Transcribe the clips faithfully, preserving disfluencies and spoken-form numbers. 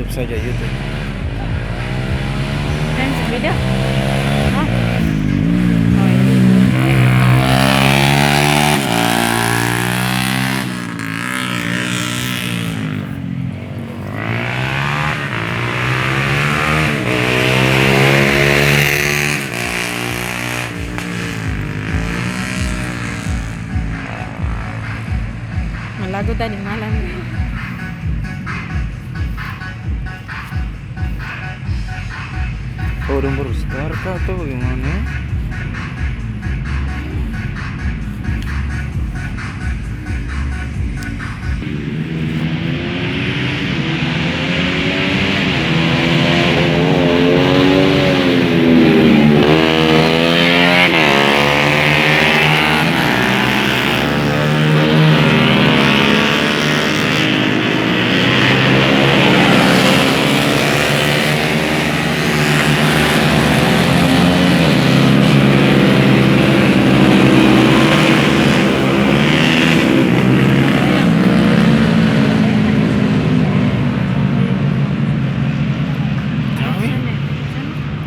Saja YouTube. Kan sepeda? Hah? Oh, ini. Malago tadi malam. Oh, dong baru start kah atau bagaimana?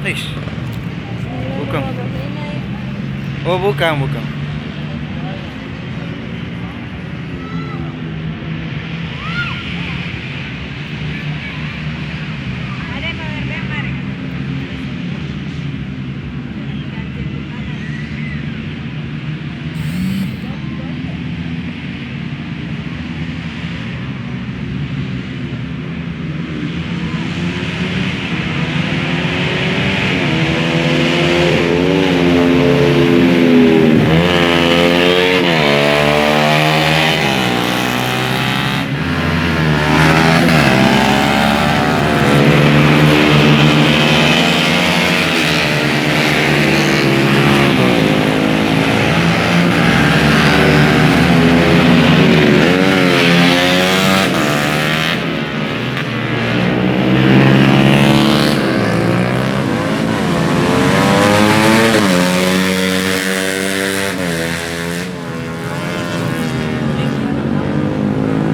Eish. Bukang. Oh, bukang, bukang.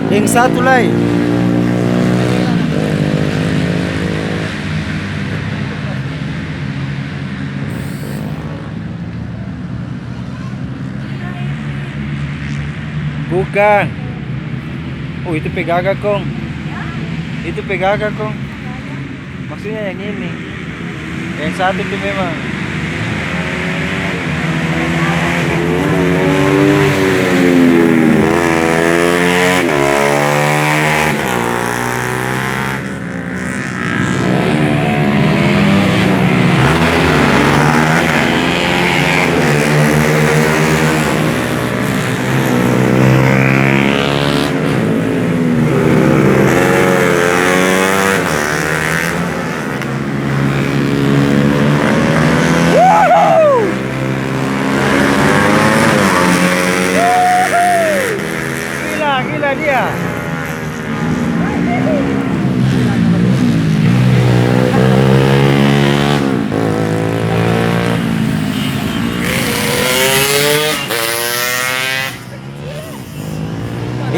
Deng satu lai. Bukan. Oh, itu pe gaga, kong. Itu pe gaga, kong. Maksudnya yang ini. Yang satu itu memang. Gila, gila dia.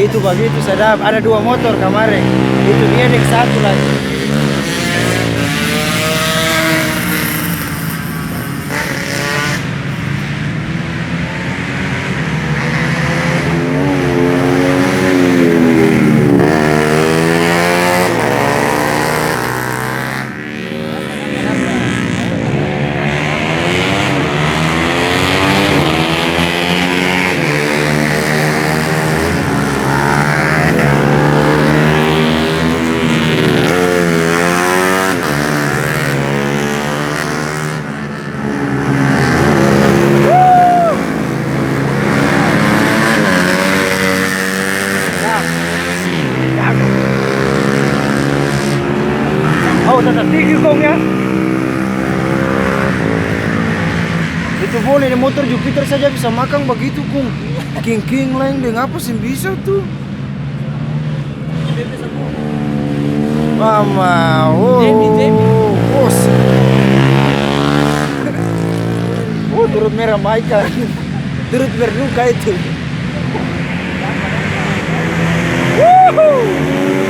Itu bagitu sadap, ada dua motor kamarin. Itu dia deng satu lagi. Au, tata tinggi kong ya. Itu boleh deng motor Jupiter saja bisa makang bagitu kong. King-king lain deng apa seng bisa tu. Mama, oh. Jamie, Jamie. Bos. Oh, turut merah Maika. Turut berduka itu. Wuhu.